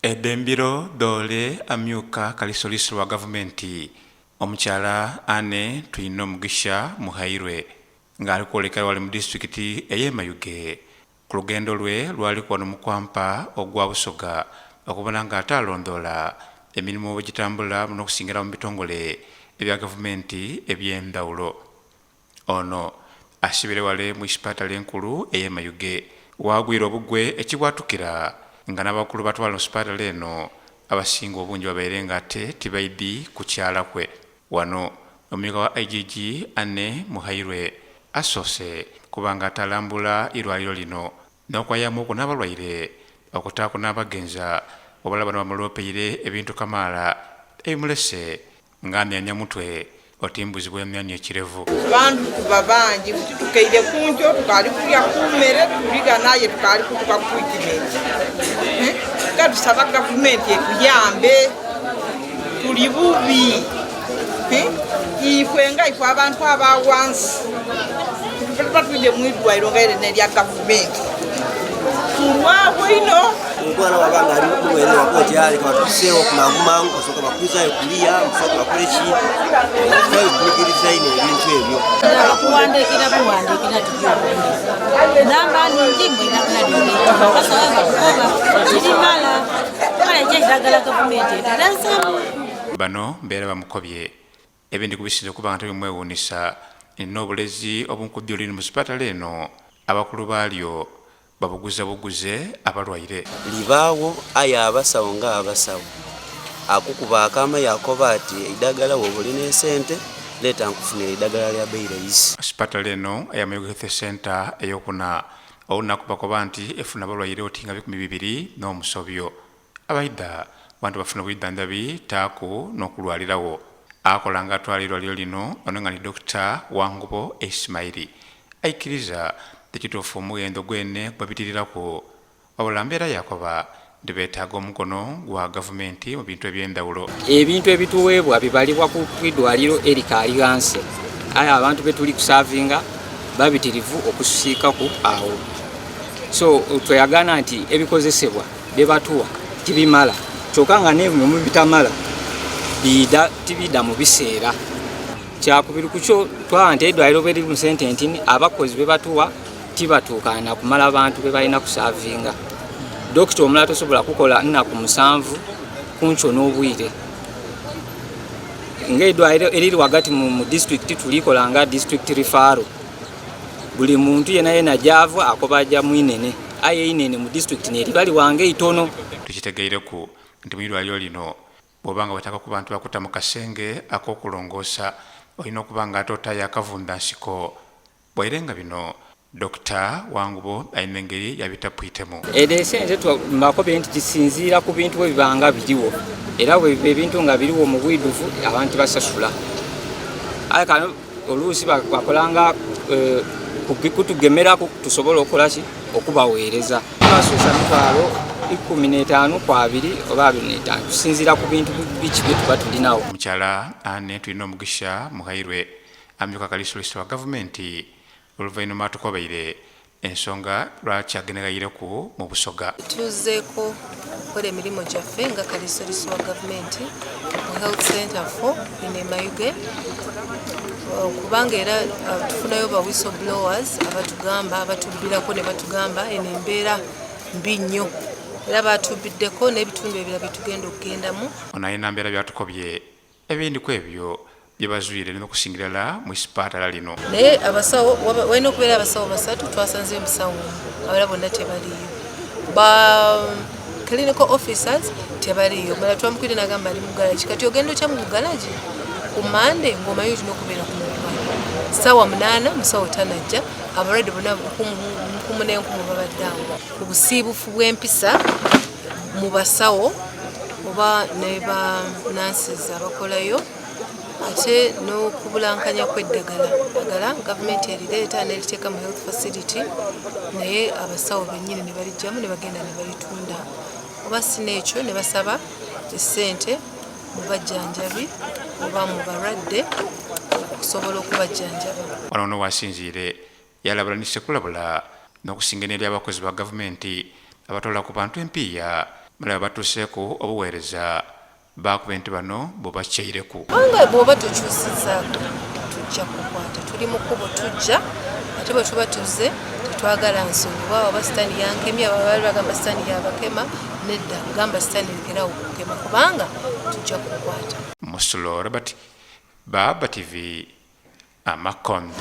Edho embiro dhoole amyuka kalisoliso wa gavumenti omukyala Anne Twinomugisha Muhairwe nga ali kwolekera wale mu disitulikiti eye Mayuge ku lugendo lwe lwaliku wano mu kwampa ogwa Busoga okubona nga ate alondoola emirimo bwegitambula n'okusingira mu bitongole ebya gavumenti ebyendhawulo. Ono asibire wale mu isipatala enkulu eye Mayuge waagwire obugwe ekibwatukira nga n'abakulu batwala mu sipatala eno abasinga obungi babaire nga ate tibaidhi kukyala kwe. Wano omumyuka wa IGG Anne Muhairwe asoose kuba nga ate alambula eirwaliro lino n'okwayamuku n'abalwaire okutaaku n'abagenza wabula bano bamuloopeire ebintu kamaala ebimulese nga amyamya mutwe oti mbuzi bwemyamya ekirevu. Abantu tuba bangi buti tukeire kunkyo tukaali kulya ku mere tuli ghano aye tukaali kutuka ku treatment. Nga tusaba gavumenti etuyambe tuli bubi ifwe nga ifwe abantu aba ghansi tuba twidhye mu idwaliro nga ere n'erya gavumenti tulwagho inho. Omwana bwaba nga ali mulwaire bakoba oti leka batutuseewo mangu mangu basooka bakwizayo kuliya basooka bakole ki twabigumikiriza inho ebintu ebyo. Bakuwandiikira buwandiikira tujja okugula namba nungi mbu eddagala lyona basobola batukoba tirimala kale nje njagala gavumenti eterezeemu. Bano mbeera bamukobye ebindi ku bisinze okuba nga tebimwewuunisa ni n'obulezi obunkubye olulimi mu sipatala eno abakulu baalyo babuguza buguze abalwaire. Libaagho aye abasawo nga abasawo akukuba akaama yaakoba ati eidagala woba oli n'esente leeta nkufunire eidagala lya bei raisi. Sipatala eno eya Mayuge Health Centre eyokuna olunaku bakoba nti efuna abalwaire oti nga 2000 n'omusobyo. Abaidha bantu bafuna obwidhandhabi taaku n'okulwaliragho. Akola nga atwala eirwaliro lino ono nga ni Dokita Wangubo Ismail aikiriza nti kituufu omughendo gwene gubabitiriraku wabula mbeera yakoba nti betaaga omukono gwa gavumenti mu bintu eby'endhawulo. Ebintu ebituweebwa bibalibwa ku idwaliro erikaali ghansi aye abantu betuli kusavinga babitirivu okusiikaku agho so tweyagana nti ebikozesebwa byebatuwa tibimala kyoka nga nebimwe mubitamala biidha tibiidha mu biseera. Kyakubiri kukyo twaba nti eidwaliro bweriri mu sente ntini abakozi bebatuwa tibatuukana na kumala bantu bebalina kusavinga. Dokita omulala tosobola kukola nnaku musanvu kunkyo n'obwire. Nga eidwaliro eriri ghagati mu disitulikiti tulikola nga disitulikiti rifaaro. Buli muntu yenayena gyava akoba aja mu inene aye einene mu disitulikiti neriba lighanga eitono. Tukitegeireku nti mu irwaliro lino bwoba nga wetaaga ku bantu bakuta mu kasenge ak'okulongoosa olina okuba nga ate otaayo akavunda nsiko. Waire nga bino Dokita Wangubo alina engeri yabitapwitemu. Edho esente mbakobye nti kisinziira ku bintu bwebiba nga biriwo era bwebiba ebintu nga biriwo mu bwidhuvu abantu basasula. Aye kano oluusi bakolanga kutugemeraku tusobole okukola ki okubaweereza. Tubasuusa 15,000 ku abiri oba 25 kusinziira ku bintu biki bye tuba tulinawo. Omukyala Anne Twinomugisha Muhairwe amyuka kaliisoliiso wa gavumenti oluvainhuma atukobeire ensonga lwaki ageneghaireku mu Busoga. Tuzzeeko okukola emirimu gyaffe nga kaliisoliiso wa gavumenti mu Health Centre 4 eno e Mayuge kubanga era tufunayo ba whistle blowers abatugamba abatubbirako ne batugamba eno embeera mbi nnyo era batubbiddeko n'ebitundu ebirala bye tugenda okugendamu. Ono alina mbeera by'atukobye ebindi ku ebyo bye bazwire n'okusingira irala mu isipatala lino. Naye abasawo walina okubeera abasawo basatu twasanzeyo omusawo omu abalala bonna tebaliiyo. Ba clinical officers tebaliiyo omulala twamukwire nagamba ali mu garage kati ogenda otya mu garage ku Mande ng'omanyi olina okubeera ku mulimu ssaawa munaana musawo tanajja abalwadde bonna nkumu n'enkumu babadde awo ku busiibufu bw'empisa mu basawo oba ne ba nurses abakolayo ate n'okubulankanya kw'eddagala ddagala gavumenti erireeta n'eriteeka mu health facility naye abasawo bennyini ne baliggyamu ne bagenda ne balitunda oba si n'ekyo ne basaba essente mu bajjanjabi oba mu balwadde okusobola okubajjanjaba. Wano ono wasinziire yalabula ni ssekulabula n'okusinga n'eri abakozi ba gavumenti. Abatoola ku bantu empiiya male babatuuseeku obuweereza baakuba nti bano bubakyaireku. Kubanga bw'oba tokyusizzaako tujja kukwata. Tuli mu kkubo tujja ate bwe tuba tuzze tetwagala nsonyi. Bwaba oba sitaani yankemye, abalala baali bagamba sitaani yabakema, nedda gamba sitaani lekerawo okukema kubanga tujja kukwata. Musulo Robert, Baba TV, Amakonde.